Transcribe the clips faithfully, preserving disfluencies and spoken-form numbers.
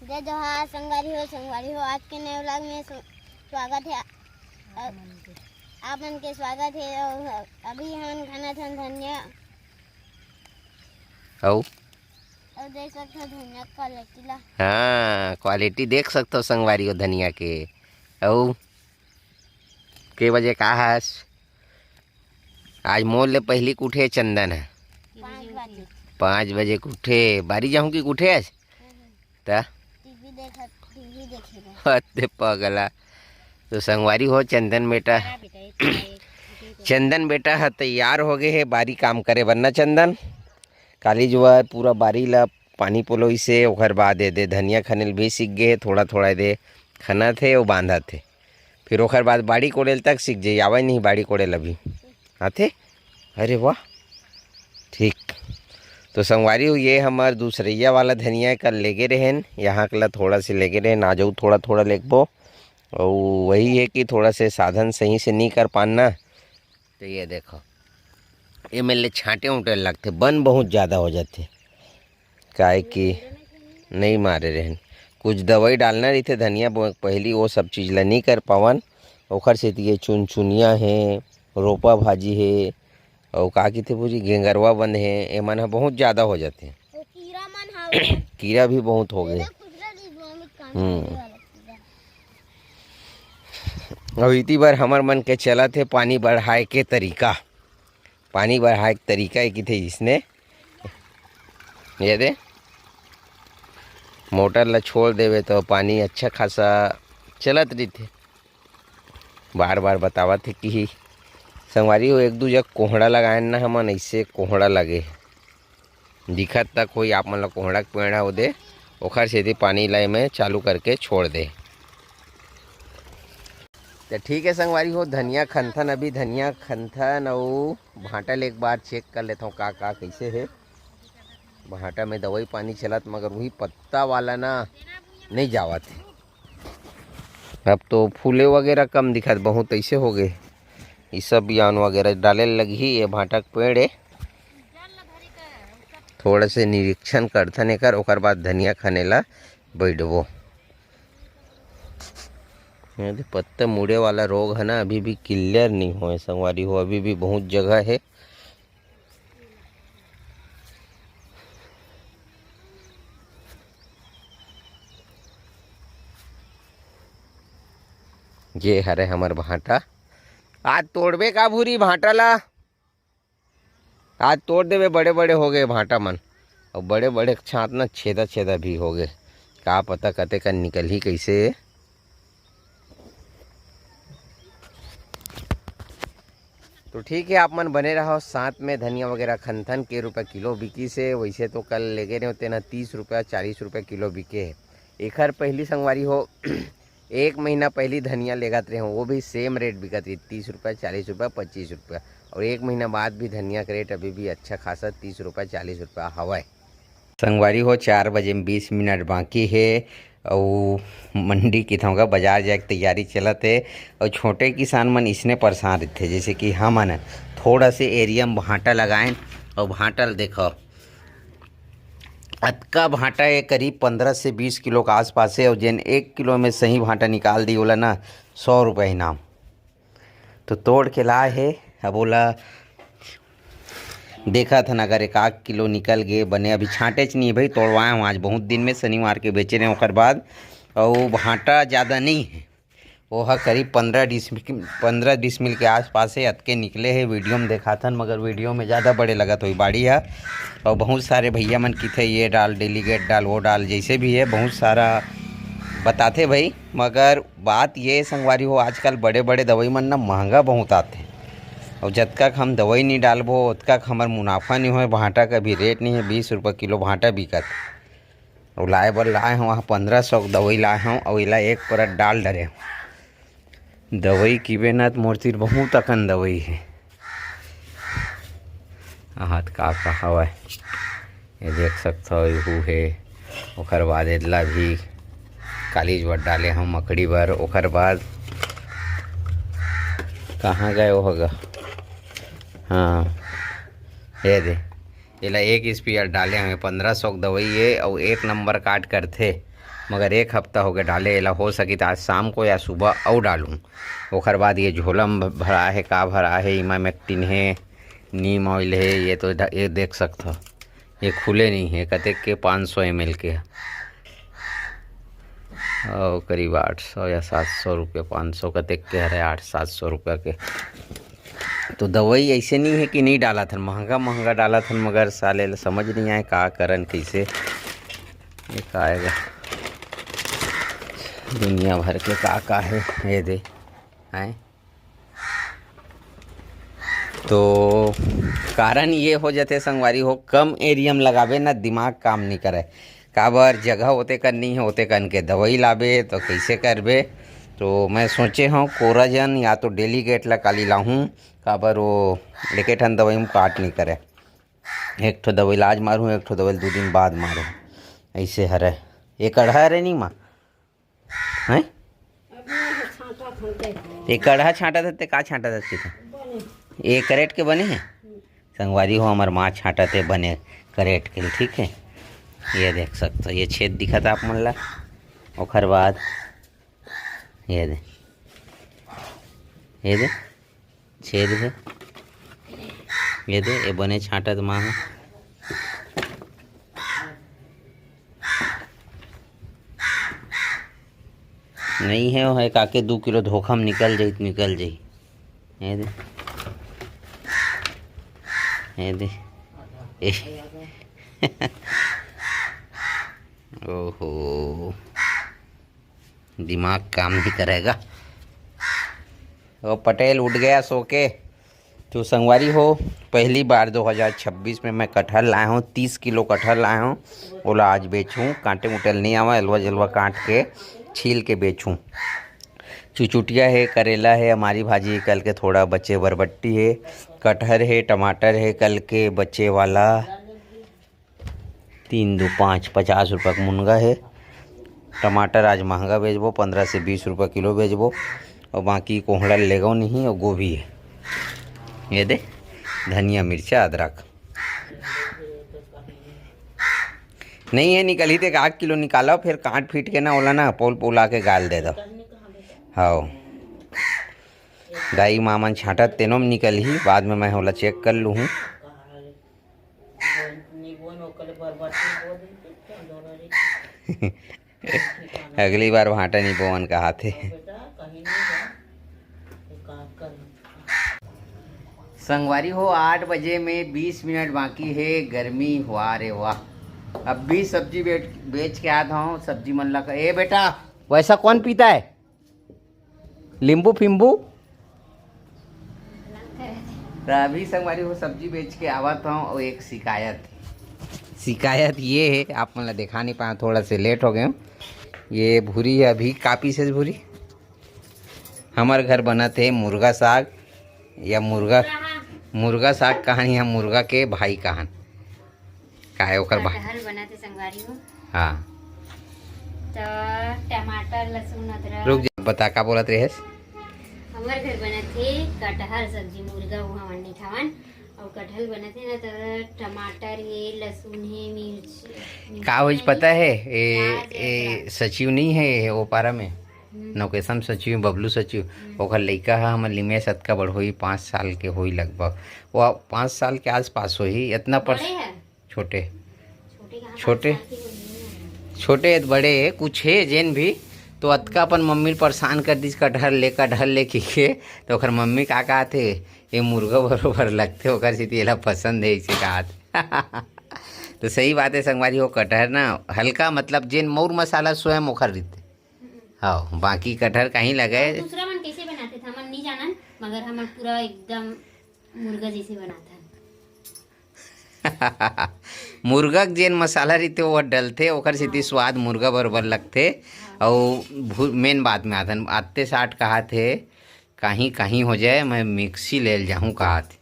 जय जोहार संगवारी हो, संगवारी हो, आज के नए vlog में स्व-, स्वागत है। अ, आप मन के स्वागत है। अउ अभी हमन खनत हन धनिया। अउ? अउ देख सकथो धनिया quality ला। हाँ, quality देख सकथो संगवारी हो धनिया के। अउ के बजे का हस? आज मोर ले पहिली उठे चंदन ह। पाँच बजे। पाँच बजे के उठे। बारी जाहूँ कि उठे आज? त? टीवी देखत, टीवी देखे बर। अते पगला। तो संगवारी हो, चंदन बेटा, हाँ बेटा, ये तो है। चंदन बेटा ह तैयार हो गए हे बारी काम करे बर ना चंदन। काली जुआर पूरा बारी ला पानी पलोइस हे, ओखर बाद एदे धनिया खनेल भी सीख गए हे, थोड़ा थोड़ा एदे खनत हे, अउ बांधत हे। फिर ओखर बाद बाड़ी कोड़ेल तक सीख जाई, आवे नहीं बाड़ी कोड़ेल अभी। आथे? अरे वाह, ठीक। तो संगवारी हो, ये हमर दूसरैया वाला धनिया कल लेगे रहेन, यहाँ के ला थोड़ा से लेगे रहेन, आ जाऊ थोड़ा थोड़ा लेगबो। अउ वही है कि थोड़ा से साधन सही से नहीं कर पान ना, तो ये देखो, ये मेरे ले छांटे उंटे लगथे, बन बहुत ज़्यादा हो जाथे, काहे कि नहीं मारे रहेन। कुछ दवाई डालना रहिथे धनिया बो-, पहिली वो सब चीज़ ला नहीं कर पावन, ओखर सेती ये चुनचुनिया हे, रोपा भाजी हे, अउ का कहिथे भूजी, गेंगरवा बंद हे, एमन ह बहुत ज़्यादा हो जाथे। वो कीरा मन हवे। कीरा भी बहुत हो गए। खुजरा नहीं, वो में कांदा हम्म। वाला कीरा। अउ इति बर हमर मन के चलत हे पानी बढ़ाए के तरीका। पानी बढ़ाए के तरीका ये किथे इसने, ये दे, मोटर ला छोड़ देवे तो पानी अच्छा खासा चलत रहिथे। बार बार बतावत हे कि संगवारी हो, एक दू जग कोहड़ा लगाए ना हमन, ऐसे कोहड़ा लगे हे। दिखत तक होई आप मन ला कोहड़ा के पेड़ ह ओदे, ओखर सेती पानी ला एमे चालू करके छोड़ दे। तो ठीक है संगवारी हो, धनिया खनथन, अभी धनिया खनथन अउ भांटा ले एक बार चेक कर लेथव का का कैसे हे। भांटा में दवाई पानी चलत, मगर वही पत्ता वाला ना नहीं जावत हे। अब तो फूले वगैरह कम दिखत, बहुत ऐसे हो गए। ये सब बियान वगैरह डाले लगही, ये भांटा के पेड़ है। थोड़ा से निरीक्षण करथन एकर, ओकर बाद धनिया खने ला बैठबो। ये दे पत्ता मुड़े वाला रोग है ना, अभी भी क्लियर नहीं होए संगवारी हो, अभी भी बहुत जगह है। ये हरे हमर भांटा। आज तोड़बे का भूरी भांटा ला? आज तोड़ देबे, बड़े बड़े हो गए भांटा मन। अउ बड़े बड़े छांट ना छेदा छेदा भी हो गए। का पता कते कन निकलही कैसे। तो ठीक है, आप मन बने रहो साथ में। धनिया वगैरह खनथन के रुपये किलो बिकी से, वैसे तो कल लेगे रहे होते ना, तीस रुपया चालीस रुपये किलो बिके है। एखर पहली संगवारी हो, एक महीना पहली धनिया लेगत रहे हो, वो भी सेम रेट बिकत रही, तीस रुपया, चालीस रुपया, पच्चीस रुपया। और एक महीना बाद भी धनिया का रेट अभी भी अच्छा खासा तीस रुपया चालीस रुपया हवय। संगवारी हो, चार बजे में बीस मिनट बाकी हे अउ मंडी के थोंगा बाजार जाए के तैयारी चलत हे। अउ छोटे किसान मन इसने परेशान रहिथे, जैसे कि हमन थोड़ा से एरिया में भांटा लगाएन अउ भांटा ल देखो, अतका भांटा ये करीब पंद्रह से बीस किलो के आसपास हे, अउ जेन एक किलो में सही भांटा निकाल दी, ओला ना सौ रुपये इनाम। तो तोड़ के लाए हे, अब ओला देखत हन, अगर एक आध किलो निकल गे बने। अभी छांटेच नहीं हे भाई, तोड़वाए हूँ आज, बहुत दिन में शनिवार के बेचे रहे, ओकर बाद अउ भांटा ज़्यादा नहीं हे। ओह करीब पंद्रह डिसमिल, पंद्रह डिसमिल के आसपास हे, अतके निकले हे। वीडियो में देखाथन, मगर वीडियो में ज़्यादा बड़े लगत होई बाड़ी ह। और बहुत सारे भैया मन किथे ये डाल, डेलीगेट डाल, वो डाल, जैसे भी है, बहुत सारा बताथे भाई। मगर बात ये संगवारी हो, आजकल बड़े बड़े दवाई मन ना महंगा बहुत आथे। और जतका हम दवाई नहीं डालबो, ओतका हमर मुनाफा नहीं होए। भांटा का भी रेट नहीं है, बीस रुपये किलो भांटा बिकत। अउ लाए बर लाए हंव, वहाँ पंद्रह सौ के दवाई लाए हंव, अउ एला एक परत डाल डरे हंव। दवाई किबे न, त मोर तीर बहुत अकन दवाई हे। आहत का का हवय, ये देख सकथव, इहू हे। ओकर बाद एदला भी कालीज बर डाले हंव मकड़ी बर। ओकर बाद कहाँ गए वो हगा? हाँ, ये दे। एला एक स्प्रेयर डाले हवे, पंद्रह सौ के दवाई ए, अउ एक नंबर काट करथे। मगर एक हफ्ता हो गया डाले, एला हो सकी त आज शाम को या सुबह अउ डालूँ। ओकर बाद ये झोला म भरा हे, का भरा हे, इमा मेक्टिन हे, नीम ऑयल हे, ये तो ध-, ये देख सकत हो, ये खुले नहीं है, कतेक के, पाँच सौ एम एल के हे। और करीब आठ सौ या सात सौ रुपये, पाँच सौ कतेक के हरे, आठ सात सौ रुपया के। तो दवाई ऐसे नहीं है कि नहीं डालत हन, महंगा महंगा डालत हन, मगर साले ल समझ नहीं आए का करन, कैसे ये का आएगा, दुनिया भर के का का है, ये दे, हैं। तो कारण ये हो जाथे संगवारी हो, कम एरिया में लगाबे ना, दिमाग काम नहीं करे। काबर, जगह ओते कन नहीं है, ओते कन के दवाई लाबे तो कैसे करबे? तो मैं सोचे हूँ कोराजन या तो डेलीगेट ला काली लाहूँ, काबर वो एके ठन दवाई में काट नहीं करे। एक ठो दवाई ला आज मारूँ, एक ठो दवाई ला दू दिन बाद मारूँ, ऐसे हरे। ये कढ़ा हरे नहीं माँ, हैं? ये कढ़ा छांटा था, ते का छांटा था किथे? ये करेट के बने हैं? संगवारी हो, हमर माँ छांटा थे बने करेट के, ठीक है। ये देख सकते हो, ये छेद दिखत आप मन ला। ओकर बाद ये दे, ये दे, छेद है। ये दे, ये बने छांटत माँ है। नहीं है, वो है काके, दू किलो धोखा में निकल जाई, निकल जाई। ये दे, ये दे, ये। ओहो, दिमाग काम नहीं करेगा। वो पटेल उठ गया सो के। तो संगवारी हो, पहली बार दो हज़ार छब्बीस में मैं कटहल लाया हूँ, तीस किलो कटहल लाया हूँ। ओला आज बेचूँ, कांटे उटल नहीं आवा, अलवा जलवा काट के छील के बेचूँ। चुचुटिया है, करेला है, हमारी भाजी कल के थोड़ा बचे, बरबट्टी है, कटहर है, टमाटर है, कल के बचे वाला। तीन दू पाँच, पचास रुपया के मुनगा हे। टमाटर आज महंगा बेचबो, पन्द्रह से बीस रुपया किलो बेचबो। और बाकी कोहड़ा लेगो नहीं, और गोभी है, ये दे, धनिया, मिर्चा, अदरक नहीं है, निकलही ते एक आध किलो निकालो, फिर काट पीट के ना ओला ना पोल पोला के गाल दे दो। हाँ, दाई माँ मन छांटत तेनो में निकलही, बाद में मैं ओला चेक कर लूँ। अगली बार भांटा नहीं बोवन कहा थे। संगवारी हो, आठ बजे में बीस मिनट बाकी है, गर्मी हुआ रे वाह। अब भी सब्जी बेच, बेच के आत हूँ सब्जी मन ला। ए बेटा, वैसा कौन पीता है? नींबू फिम्बू। तो अभी संगवारी हो, सब्जी बेच के आवत हूँ और एक शिकायत, शिकायत ये है, आप मन ला देखा नहीं पाया, थोड़ा से लेट हो गए हूँ। ये भूरी है, अभी कापी से भूरी। हमारे घर बना थे मुर्गा साग या मुर्गा, मुर्गा साग कहान या मुर्गा के भाई कहान। काय ओकर बा-, कटहल बनत हे संगवारी हो। हाँ। तो टमाटर, लहसुन, अदरक। रुक जा, बता का बोलत रहेस? हमर घर बनत हे कटहल सब्जी, मुर्गा उहा मन नहीं खावन। और कटहल बनत हे ना, तो टमाटर हे, लहसुन हे, मिर्च, मिर्च का होइस नहीं, पता है? ए, प्याज हे, ए, अदरक। सचिव नहीं है वो पारा में? हम्म। नौकेशम सचिव, बबलू सचिव, हम्म। ओकर लइका ह हमर लिमेश अतका बड़ होही, पाँच साल के होही लगभग। वो पाँच साल के आसपास होही, इतना पर बड़े है? छोटे। छोटे कहाँ, छोटे? पाँच साल के होही। छोटे बड़े कुछ हे जेन भी, तो अतका अपन मम्मी ल परेशान कर दिस, "कटहर ले, कटहर ले," कहिके। तो ओकर मम्मी का कहत हे, "ये मुर्गा बरोबर लगथे, ओकर सेती एला पसंद हे," ऐसे कहत। तो सही बात है संगवारी हो, कटहर ना हल्का, मतलब जेन मौर मसाला स्वयं ओखर रहिथे। हाँ, बाकी कटहर कहीं लगे। और दूसरा मन कैसे बनाथे, हमन नहीं जानन, मगर हमन पूरा एकदम मुर्गा जैसे बनाथन। मुर्गा के जेन मसाला रहिथे, वो डलथे, ओकर सेती हाँ। स्वाद मुर्गा बरोबर लगथे। हाँ। अउ भू-, मेन बात में आथन, आते साठ कहाथे, "कहीं, कहीं हो जाए, मैं मिक्सी ले जाहूँ," कहाथे।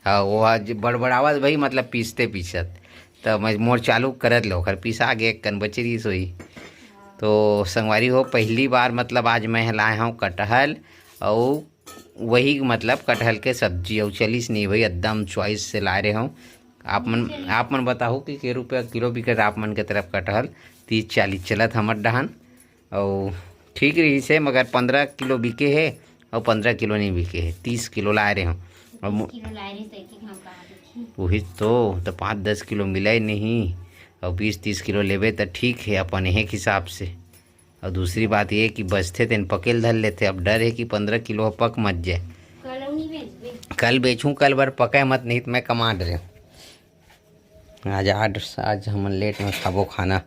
हाँ, वो आज बड़बड़ावत भाई, मतलब पीसते पीसत, त मैं मोर चालू करत ले, ओकर पीसा गे, एक कन बचे रहिस होही। तो संगवारी हो, पहली बार मतलब आज मैं लाए हूँ कटहल, अउ वही मतलब कटहल के सब्जी, अउ चलिस नहीं भाई, एकदम चॉइस से लाए रहे हूँ। आप मन, आप मन बताहू कि के रुपया किलो बिकत आप मन के तरफ कटहल? तीस चालीस चलत हमर डहान। अउ ठीक रहिस हे, मगर पंद्रह किलो बिके हे अउ पंद्रह किलो नइ बिके हे, तीस किलो लाए रहे हूँ। अउ मु- किलो लाए रहिस, तो एक एक हम कहा देखी। उही तो, तो पाँच दस किलो मिले नहीं, अउ बीस तीस किलो लेबे त ठीक हे अपन एक हिसाब से। अउ दूसरी बात ये कि बचथे तेन पकेल धर लेथे। अब डर हे कि पंद्रह किलो ह पक मत जाए। कल अउ नहीं बेचबे। कल बेचूं, कल बर पकाए मत, नहीं तो मैं कमा डरे हूँ। आज, आज, आज हमन लेट में खाबो खाना।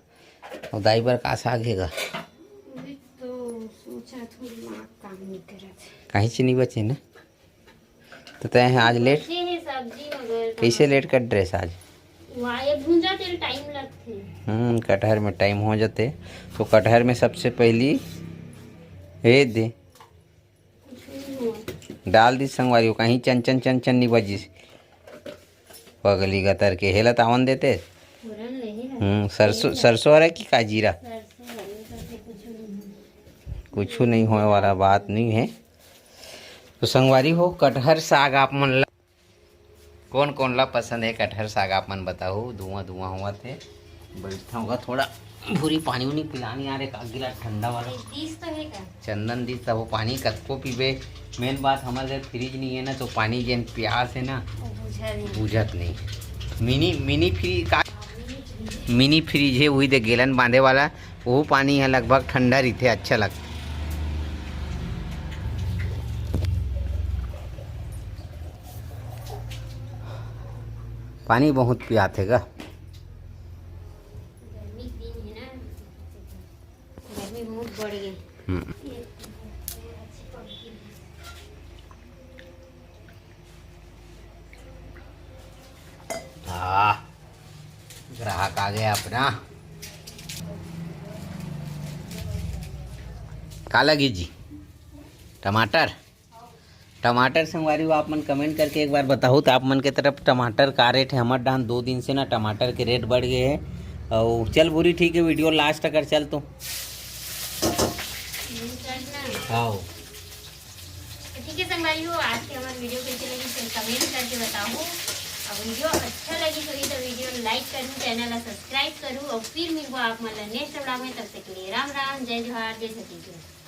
अउ दाई बर का साग हे गा? वही तो सोचा, थोड़ी दिमाग काम नहीं करत। कहीं से नहीं बचे ना। तो तय है आज लेट? बचे हे सब्जी मगर कइसे लेट कर ड्रेस आज? वाह, ये भूंजा तेल टाइम लगथे। हम्म, कटहर में टाइम हो जाते। तो कटहर में सबसे पहली हे दे। कुछ नहीं हुआ। डाल दी संगवारी हो, कहीं चन चन चन चन नहीं बजिस। पगली गतर के हेला तावन देते। फोरन ले हे ना। हम्म, सरसों, सरसों हरे कि का जीरा? सरसों हरे, सरसों कुछ नहीं हुआ। कुछ नहीं होए वाला बात नहीं है। तो संगवारी हो, कटहर साग आप मन ला, कौन कौन ला पसंद है कटहर साग, आप मन बताओ। धुआं धुआं हुआ थे, बैठा होगा थोड़ा। भूरी पानी उनी पिलानी आ रहे, का गिला ठंडा वाला। दिस तो है का? चंदन दिस तब वो पानी कतको पीबे। मेन बात, हमारे घर फ्रिज नहीं है ना, तो पानी जेन प्यास है ना, वो बुझा नहीं। बुझत नहीं। मिनी, मिनी फ्रिज का, मिनी फ्रिज है, वही दे गैलन बांधे वाला। वो पानी है लगभग ठंडा रहिथे, अच्छा लगता। पानी बहुत पियाथे गा। गर्मी दिन है ना, गर्मी बहुत बढ़ गई। हम्म। हाँ, ग्राहक आ गया अपना। का लगी जी? टमाटर? टमाटर संगवारी हो, आप मन कमेंट करके एक बार बताओ तो आप मन के तरफ टमाटर का रेट है। हमर डाहन दो दिन से ना टमाटर के रेट बढ़ गए हैं। और चल भूरी, ठीक है, वीडियो लास्ट अगर चल तो। हाँ। तो ठीक है संगवारी हो, आज के हमारे वीडियो कैसे लगी, फिर कमेंट करके बताओ। और वीडियो अच्छा लगी तो, तो वीडियो लाइक करूँ, चैनल ला सब्सक्राइब करूँ और फिर मिलबो आप मन ला नेक्स्ट व्लॉग में। तब तक के लिए राम राम, जय जोहार, जय छत्तीसगढ़।